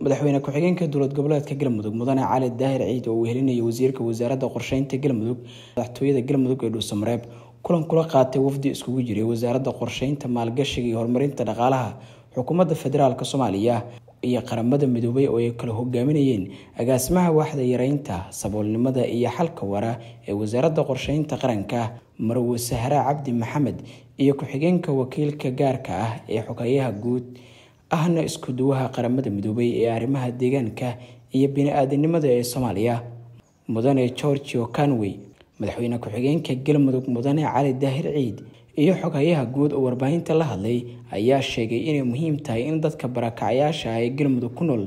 Madaxweyne ku-xigeenka dowlad goboleedka Galmudug Mudane Cali Daahir Ciid oo uu helinayay wasiirka wasaaradda qorsheynta Galmudug madaxtooyada Galmudug ee Dhuusamareeb kulan kula qaatay wafdi iskugu jiray wasaaradda qorsheynta, maalgashiga iyo horumarinta dhaqaalaha xukuumadda federaalka Soomaaliya iyo Qaramada Midoobay oo ay kala hogaaminayeen agaasimaha waaxda yareynta saboolnimada iyo xalka waara ee wasaaradda qorsheynta qaranka Marwe Sahra Cabdi Maxamed iyo ku-xigeenka wakiilka gaarka ah ee xogayaha guud ahna isku duwaha Qaramada Midoobay ee arrimaha deegaanka iyo bini'aadantinimada ee Soomaaliya Mudane George Conway. Madaxweyne ku-xigeenka Galmudug Mudane Cali Daahir Ciid iyo xogayaha guud oo warbaahinta la hadlay ayaa sheegay inay muhiim tahay in dadka barakacayaasha ah ee Galmudug ku nool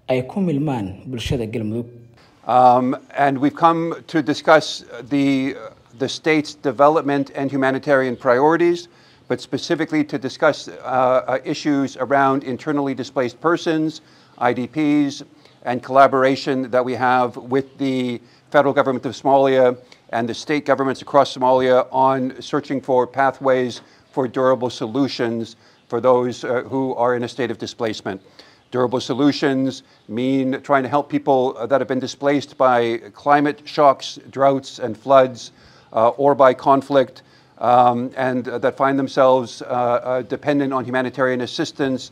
ay ku milmaan bulshada Galmudug. And we've come to discuss the state's development and humanitarian priorities, but specifically to discuss issues around internally displaced persons, IDPs, and collaboration that we have with the federal government of Somalia and the state governments across Somalia on searching for pathways for durable solutions for those who are in a state of displacement. Durable solutions mean trying to help people that have been displaced by climate shocks, droughts, and floods, or by conflict, and that find themselves dependent on humanitarian assistance,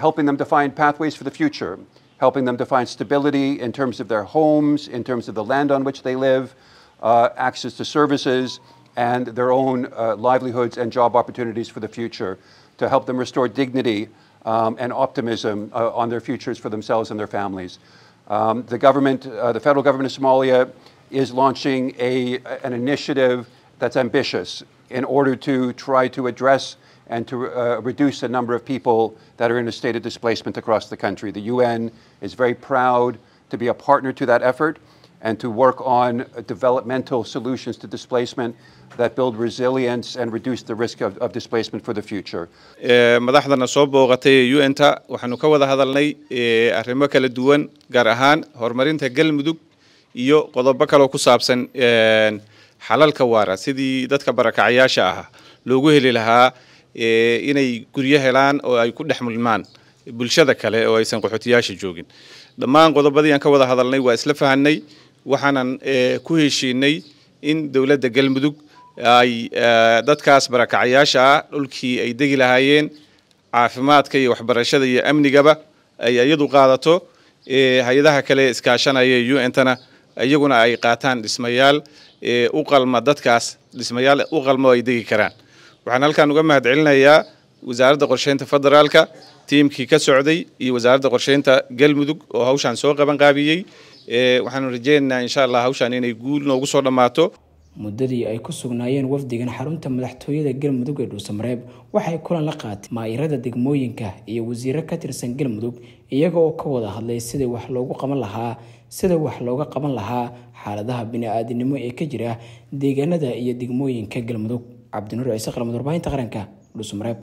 helping them to find pathways for the future, helping them to find stability in terms of their homes, in terms of the land on which they live, access to services, and their own livelihoods and job opportunities for the future, to help them restore dignity and optimism on their futures for themselves and their families. The government, the federal government of Somalia, is launching an initiative that's ambitious in order to try to address and to reduce the number of people that are in a state of displacement across the country. The UN is very proud to be a partner to that effort and to work on developmental solutions to displacement that build resilience and reduce the risk of displacement for the future. Madaxdana soo booqatay UN-ta waxaanu ka wada hadalnay arrimo kala duwan, gaar ahaan horumarinta Galmudug iyo qodobo kaloo ku saabsan xalalka waara, sidii dadka barakacayaasha ah loogu heli lahaa inay guryo helaan oo ay ku dhex milmaan bulshada kale oo aysan qaxootiyaasha joogin. Dhammaan qodobadii aan ka wada hadalnay waa isla fahanay, waxaanan ku heshiinay in dowladda Galmudug ay dadkaas barakacayaasha ah dhulkii ay degi lahaayeen, caafimaadka iyo waxbarashada iyo amnigaba ay iyadu qaadato, hay-adaha kale iskaashanaya UN-tana iyaguna ay qaataan dhismayaal u qalma dadkaas, dhismayaal u qalma oo ay degi karaan. Waxaan halkan uga mahadcelinayaa wasaaradda qorsheynta federaalka tiimkii ka socday iyo wasaaradda qorsheynta Galmudug oo hawshaan soo qaban qaabiyey. Waxaanu rajeynaynaa insha Allah hawshaan inay guul noogu soo dhammaato. Muddadii ay ku sugnaayeen wafdigan xarunta madaxtooyada Galmudug ee Dhuusamareeb waxay kulan la qaatay maayirada degmooyinka iyo wasiiro ka tirsan Galmudug, iyaga oo ka wada hadlay sidii wax loogu qaban lahaa sida wax looga qaban lahaa xaaladaha bini'aadanimo ee ka jira deegaanada iyo degmooyinka Galmudug. Cabdinuur Ciise, Qalamad, warbaahinta qaranka, Dhuusamareeb.